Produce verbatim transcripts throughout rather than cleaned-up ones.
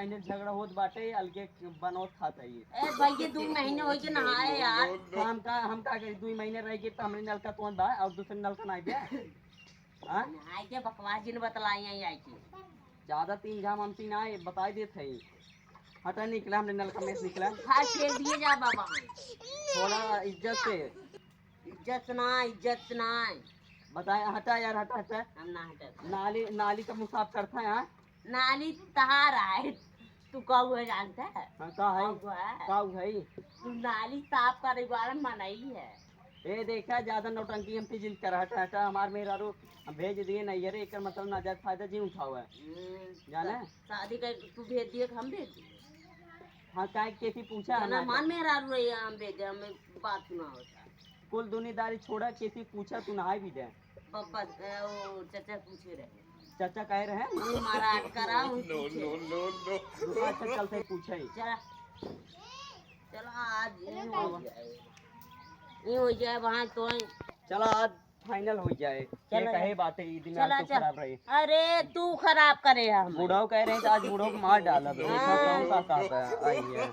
इन्हें झगड़ा होत बाटे, अलगे बनौत खात है ये। ए भैया, दो महीने हो गए नहाए यार। तो हम का, हम का करी, दो महीने रह गए तो हमरे नलका कौन बा और दूसरे नलका नहीं बा? हाँ? नहाए के बकवास जिन बतलाई आई आई की। ज्यादा तीन घाम हमसे ना आए, बताई देत है। हटा निकला, हमरे नलका में से निकला। हाँ, खेल दिए जा बाबा। थोड़ा इज्जत से। इज्जत ना, इज्जत ना। बताए, हटा यार, हटा, हटा। हम ना हटे। नाली, नाली का मुँह साफ करता है, हाँ? नाली तहार है, तू कहू है जानता है? हाँ, का है? कहू है। का है? तू नाली साफ करे वाला मनई है। ए, देखा, ज्यादा नौटंकी हमसे जिन कर, हटा, हटा, हमार मेहरारू, हम भेज दिए नहीं, अरे, एकर मतलब नाजायज फायदा जिन उठावे। हम्म, जाने? शादी कर, तू भेज दिए कि हम भेज दिए? हाँ, काहे के थी पूछा ना, हमारे? मान मेहरारू रही, हम भेज दे, हमें बात सुना होता। कुल दुनियादारी छोड़ा, के थी पूछा, तू नहाए भी दे। बब्बा, ए, वो चाचा पूछे रहे। चाचा कहे रहे? वो मारा अटका रहा, वो पूछे। रुका, अच्छा, चलते पूछे। चला। चला, आज ये हो जाए। ये हो जाए, वहाँ तो है। चला, आज final हो जाए। चला। ये कहे बात है, ई दिमाग चला, तो चल। खराब रही। अरे, तू खराब करे है हमारे। बुढ़ऊ कह रहे हैं तो आज बुढ़ऊ को मार डाला। देखो हाँ। कौन सा साहब है, आई है।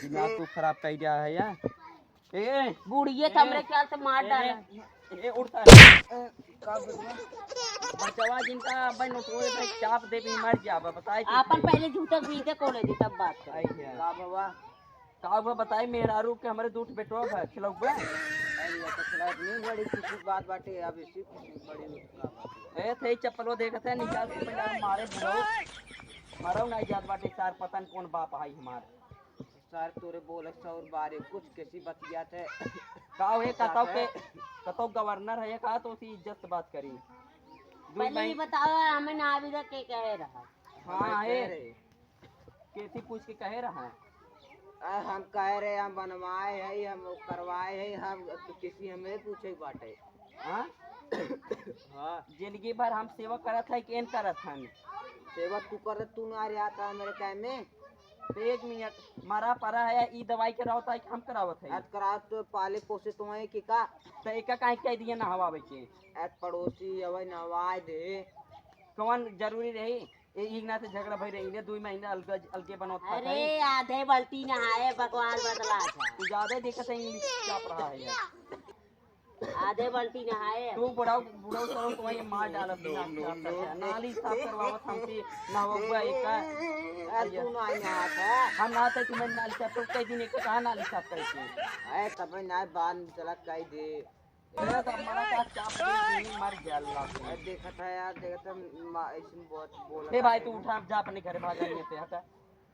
दिमाग तो खराब कर दिया है यार। ए, बुढ़िए तो ए, हमरे ख्याल से मार ए, डाला। ए, ए, उड़ता है। ए, का बचवा? बचवा जिनका अब्बे नोटवे पे चाप दे भी मर जाबा, बताए कि आपन नहीं। पहले जूता पीते कोले दी, तब बात कर। आई है। का बाबा? का हुआ बताई, मेहरारू के हमरे दूठ बेटवा भा खिलौबे? अरे, ये तो खिलाफ नहीं, बड़ी खुशी की बात बाटे, अब इसी खुशी बड़ी का बात है। ए, थे चप्पलो देखत है, निकाल के पहले मारे बुढ़ऊ। मरौ नहीं जात बाटे, सार पता न कौन बाप आई हमार। सार तोरे बोले सौर बारे कुछ कैसी बतियात है। का हे, कतौ के, कतौ गवर्नर है का, तो उसी इज्जत से बात करी। दूर पहले ये नहीं। बताओ, हमें ना अभी तक के कहे रहा। हाँ, हमें है। कह रहे। केथी पूछ के कहे रहा? आ, हम कह रहे, हम बनवाए है, हम करवाए है, हम तो किसी हमें पूछे बाटे। हाँ? हाँ। जिंदगी भर हम सेवा करत है कि एन करत हन? सेवा तू करत, तू ना रहा था हमारे टाइम में। तो एक मिनट, मरा परा है, ई दवाई करावत है कि हम करावत है? आज करावत तो पाले पोसे तो है कि का? तो एका काहे कह दिया नहवावे के? आज पड़ोसी अवे नहवाए दे। कौन जरूरी रही? ए, इगना से झगड़ा भई रही, इन्हें दुई महीने अलग, अलगे बनौत था अरे, कहीं। आधे बाल्टी नहाए, बकवास बतला था। तू ज्यादा ही देखत है, इंग्लिश चाप रहा है यार। आधे बाल्टी नहाए। तू बुढ़ाऊ, बुढ़ाऊ सरो तुम्हें मार डालत बिना नाली साफ करवावत हमसे ना होगा एक का। अरे, तू ना आई नहात है। हम नहाते तुम्हें नाली साफ कर, कई दिन एक कहाँ नाली साफ करके। अरे, तब ना बांध चला कई दे। ए, तो मरा का चाप दे, दे, मर गया अल्लाह से। ए, देखत है यार, देखत है, मा-, ऐसन बहुत बोलत ए भाई, है। तू उठा, जा अपने घरे, भाग यहाँ से, हटा।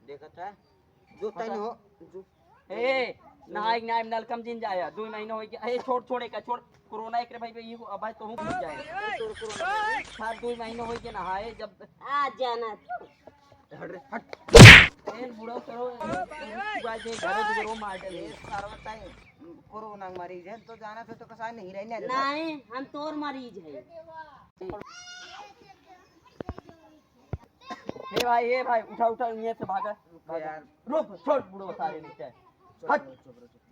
देखत है, जो हटा। तैन हो, जो। ए, नहाई, नहाई, नलकम जिन जाया, दो महीने हो गया। ए, छोड़, छोड़, एक छोड़, कोरोना एक रे भाई, ये, अब भाई, तो हूँ घुस जाए। ए, तोर कोरोना हो गया? साहब, दो महीने हो गया नहाए, जब आ जाना। हट रे, हट। ए, बुढ़ऊ करो, ए, ए, तू आज एक घरे दुगरो मार डाले। ए, सारवा ताई, कोरोना मरीज है, तो जाना फिर तो कसाई नहीं रहने देता। नहीं, हम तोर मरीज है। हे भाई, हे भाई, उठा, उठा, इहाँ से भागा, भागा। यार। रुक, छोड़ बुढ़ऊ सारे नीचे। हट।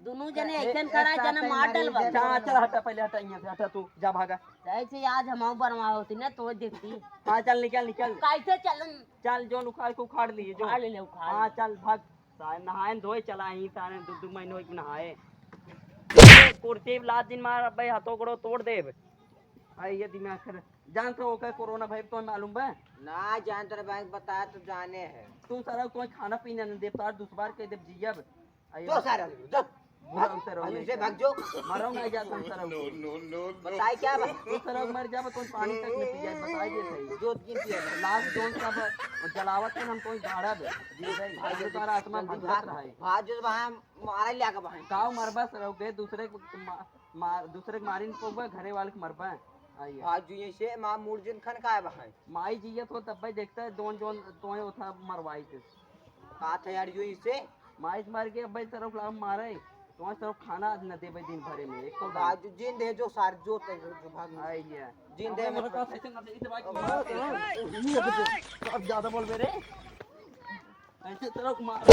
दोनों जने ए, ऐसन ए, करा, साथ जना में मार मरीज डालबा। है। चल, चल, हटा, पहले हटा, इहाँ से हटा तू, जा भागा। ऐसे आज हम बनवा होती ना, तो देखती। हाँ, चल, निकल, निकल। कैसे चलन? चल, जोन उखाड़ के उखाड़ लिए, जो। उखाड़ ले, उखाड़ हाँ, ले। चल, भाग। सारे नहाए धोए चला ही, सारे दो, दो महीने हो गए नहाए। कुर्सी लात दिन मार, अबे हाथों गोड़ो तोड़ देब। आई ये दिमाग खराब। जान तो ओकर कोरोना भाई तो मालूम बा? ना, जान तेरे भाई बताया तो जाने है। तू सारा कोई खाना पीना न दे, तार दुश्वार कह दे जियब। आई तो सारा, जो। बुरा उतर हो अरे से भाग जो। मरो ना जा तुम सारा। बताए क्या बा? तू सारा मर जाबा, कोई पानी तक न पिया, बताई दे सही। जो दिन पिया। लास्ट जोन सब जलावत है, हम कोई गाड़ा दे। जी भाई, भाई, जो तारा आत्मा जल्दी भटकत भाग, रहा है। भाग जो वहाँ मारा लिया के वहाँ। काव मरबा सर, ओके, दूसरे को मा-, मार, दूसरे के मारिन को बा, घरे वाले के मरबा। आइए। भाग जो यहीं से माँ मूड़ जिन खन का है वहाँ। माई जी ये तो तब भाई देखता है, दोन जोन तोहे उठा मरवाई थे। का था यार जो इसे? माई से मार के भाई सर, लाम मारे। तोहे सर खाना न देबे दिन भरे में, एक तो भाग जो जिन दे जो सार जो तक जो भाग। आइए। जिन दे अब मेरे पास ऐसे ना दे, इधर भाई। अब ज्यादा बोल बे रे। ऐसे तरफ मार।